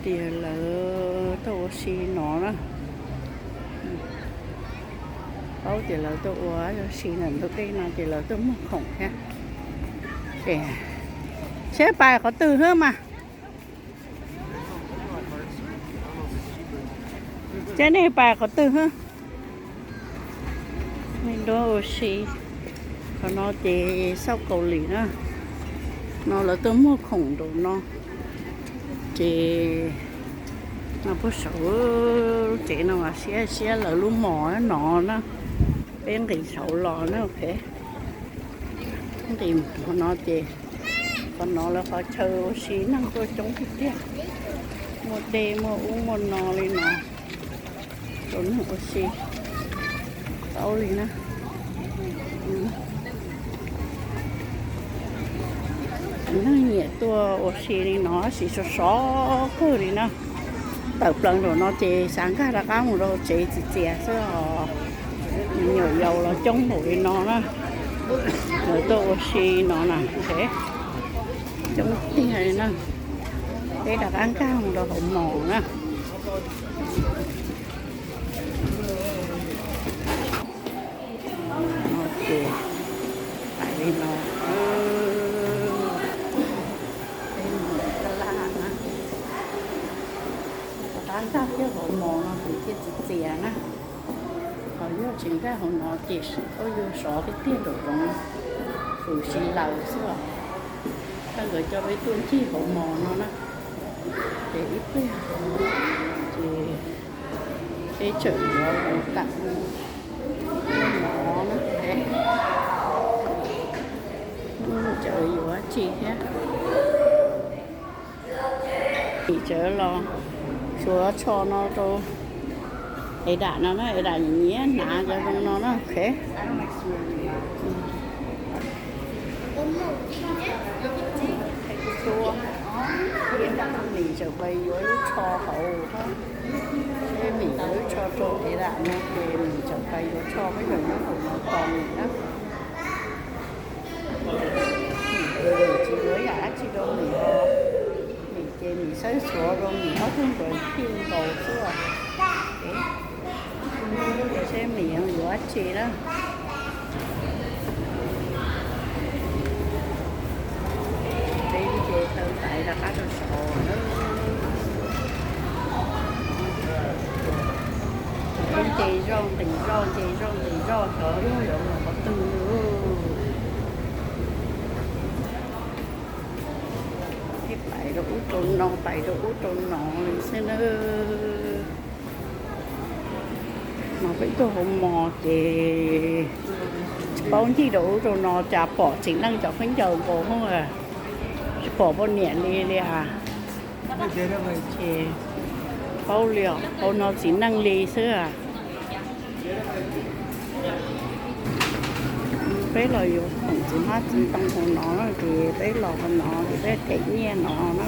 Tias lawv tuaj ua si no na. Paub tias lawv tuaj ua si ntawm ntug dej no ces lawv tuaj muag khoom thiab. Ces seb pais qhov twg hwb mas. Seb nej pais qhov twg hwb. Nej tuaj ua si. Qhov no ces xauj Kaus Lim na. No lawv tuaj muag khoom nraum no. Ces no puag saum lub tsev no mas siab siab lawv lub mos no na. Peb nqis saud los na, ok. Nqis qhov no ces qhov no lawv qhov chaw ua si neeg tuaj coob tiag tiag. Muaj dej muaj ub muaj no li no rau neeg ua si. Paub li na. Neeg nyiam tuaj ua si li no, tab sis sov sov kawg li na. Tawm plaws nraum no ces xav nkag rov qab mus rau hauv tsev txias txias xwb os. Me nyuam yaus los coob npaum li no na. Lawv tuaj ua si no na, coob tiag li na. Peb rov qab nkag mus rau hauv mos na. No ces pais li no. Peb mus taj laj na. Rov qab nkag kiag hauv mos no ces thiaj txias txias na. Ho yog tsis nkag hauv no ces yuav sov tiag tiag nraum zoov, hws si laws xwb os. Koj nkawd coj peb tuaj ncig hauv mos no na. Ces ib pliag ces peb tseem yuav mus tawm mov na. Cov yuav dab tsi thiab. Mim tseem los suav tsho no rau Edas no na, Edas nyiam hnav cov zoo no na, ok. Mim tseem pais yuav lub tsho hauv, seb Mim yuav lub tsho rau Edas no ces Mim tseem pais yuav tsho peb zaum nyob hauv no tos Mim na. Mim tsis yuav yam dab tsi rau Mim os. Mim ces Mim saib xyuas rau Mim ob tug npawg Phij nkaus xwb os. Seb Mim yuav dab tsi na. Peb ces taw taiv rov qab rau saud na. Peb nce zoj nqis zoj nce zoj nqis zoj xyov yuav mus qhov twg. Peb pais rau ub rau no, pais rau ub rau no li xwb na. Mas peb tuaj hauv mos ces tsis paub ncig rau ub rau no cas pom txiv neej cov khaub ncaws nkaus hauv, tsis pom poj niam li li as. Ces paub li os, hauv no txiv neej li xwb as. Peb los yuav khoom txiv hmab txiv ntoo hauv no na, ces peb los hauv no ces peb them nyiaj no na.